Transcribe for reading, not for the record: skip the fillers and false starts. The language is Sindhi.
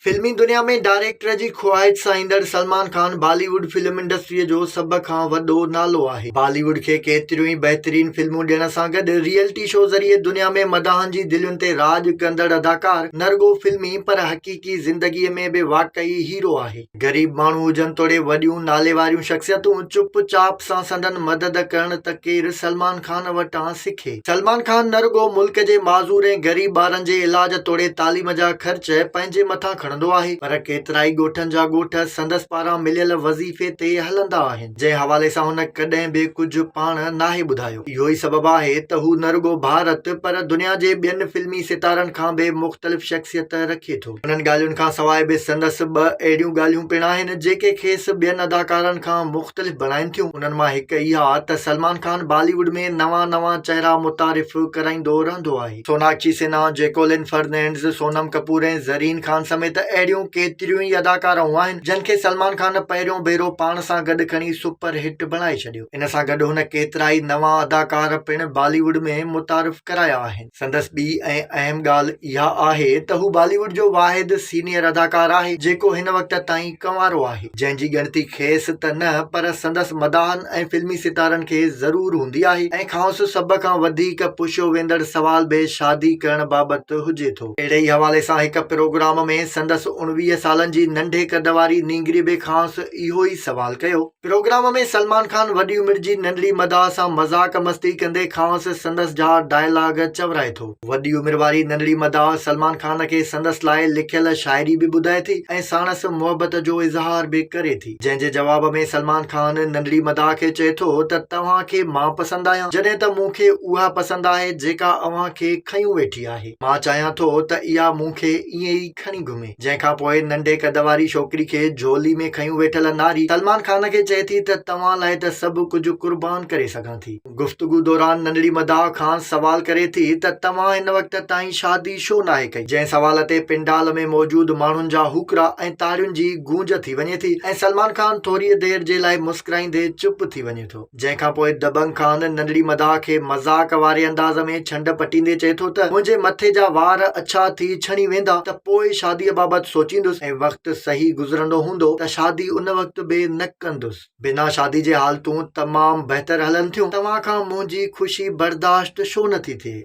فلمي دنيا ۾ ڊائريڪٽر جي خواهش سان ايندڙ سلمان خان بالي ووڊ فلم انڊسٽريء جو سڀ کان وڏو نالو آهي. بالي ووڊ کي ڪيتريون ئي بهترين فلمون ڏيڻ سان گڏ ريئلٽي شو ذريعي دنيا ۾ مداحن جي دلين تي راڄ ڪندڙ اداڪار نه رڳو فلمي پر حقيقي زندگيء ۾ به واقعي هيرو آهي. غريب ماڻهو هجن توڙي وڏيون ناليواريون شخصيتون چپ چاپ سان سندن مدد ڪرڻ ته ڪير سلمان خان وٽان سکي. سلمان خان نه رڳو ملڪ جي معذور ۽ غريب ٻارن جي علاج توڙي تعليم جا خرچ پنهنجي مٿان کڻندو آهي پر ڪيترائي ڳوٺن جا ڳوٺ سندس پاران مليل وظيفي تي هلندا آهن جنهن حوالي سان هن ڪڏهن به ڪجهه پاڻ ناهي ٻڌايو. اهو ئي سبب آهي ته هو نه رڳو ڀارت پر دنيا جي ٻين فلمي ستارن کان به مختلف شخصيت رکي ٿو. انهن ڳالهين کان سواء به سندس ٻه اهڙيون ڳالهيون پڻ آهن جيڪي کيس ٻين اداڪارن کان مختلف بڻائين ٿيون. انهن مان هڪ اها ته سلمان خان بالي ووڊ ۾ نوان نوان چهرا متعارف ڪرائيندو رهندو آهي. سوناڪشي سنها، جيڪولين فرنينڊز، سونم ڪپور ۽ زرين خان سميت اهڙيون ڪيتريون ئي اداڪارائون آهن جن کي سلمان خان پهريون ڀيرو پاڻ سان گڏ کڻي سپر هٽ بڻائي ڇڏيو. ان سان گڏ هن ڪيترائي نوان اداڪار پڻ بالي ووڊ ۾ متعارف ڪرايا آهن. سندس ٻي ۽ اهم ڳالهه اها آهي ته هو بالي ووڊ جو واحد سينيئر اداڪار آهي جيڪو هن وقت تائين ڪنوارو آهي جنهن جي ڳڻتي کيس ته نه پر سندس مداحن ۽ فلمي ستارن کي ضرور هوندي آهي ۽ کانئس سڀ کان وڌيڪ پڇيو ويندڙ سوال به شادي ڪرڻ بابت هجي ٿو. اهڙي ئي حوالي سان هڪ پروگرام ۾ سندس 19 سالن جي ننڍي قد واري نينگري به کانئس اهو ئي سوال ڪيو. پروگرام ۾ سلمان خان وڏي عمر جي ننڍڙي مداح سان مذاق مستي ڪندي کانئس سندس جا ڊائلاگ چورائي ٿو. وڏي عمر واري ننڍڙي مداح سلمان خان کي سندس لاء لکيل شاعري به ٻڌائي ٿي ۽ ساڻس محبت جو اظهار به ڪري ٿي. جنهن جي جواب ۾ سلمان خان ننڍڙي مداح کي چئي ٿو ته توهان کي مان پسند آهيان جڏهن ته مون کي اها پسند آهي جيڪا اوهان کي کنيون ويٺي آهي. مان چاهيان ٿو ته اها مون کي ائين ئي کڻي گهمي. جنهن کان پوء ننڍي قد واري ڇوڪري کي جهولي ۾ کنيون ويٺل ناري سلمان خان کي چئي ٿي ته توهان لاء ته سڀ ڪجهه قربان ڪري سگهان ٿي. گفتگو دوران ننڍڙي مداح کانئس سوال ڪري ٿي ته توهان هن وقت تائين شادي ڇو ناهي ڪئي؟ جنهن سوال تي پنڊال ۾ موجود ماڻهن جا هوڪرا ۽ تاڙين جي گونج ٿي وڃي ٿي ۽ سلمان خان ٿوريء دير جي لاء مسڪرائيندي چپ ٿي وڃي ٿو. جنهن کان پوء دبنگ خان ننڍڙي مداح کي مذاق واري انداز ۾ ڇنڊ پٽيندي چئي ٿو ته منهنجي مٿي جا وار اڇا ٿي ڇڻي ويندا ته پوء شاديء بابت سوچيندس ۽ وقت صحيح گذرندو هوندو ته شادي ان وقت به نه ڪندس. بنا شادي جي حالتون تمام بهتر هلن ٿيون. توهان کان منهنجي خوشي برداشت ڇو نه ٿي ٿئي؟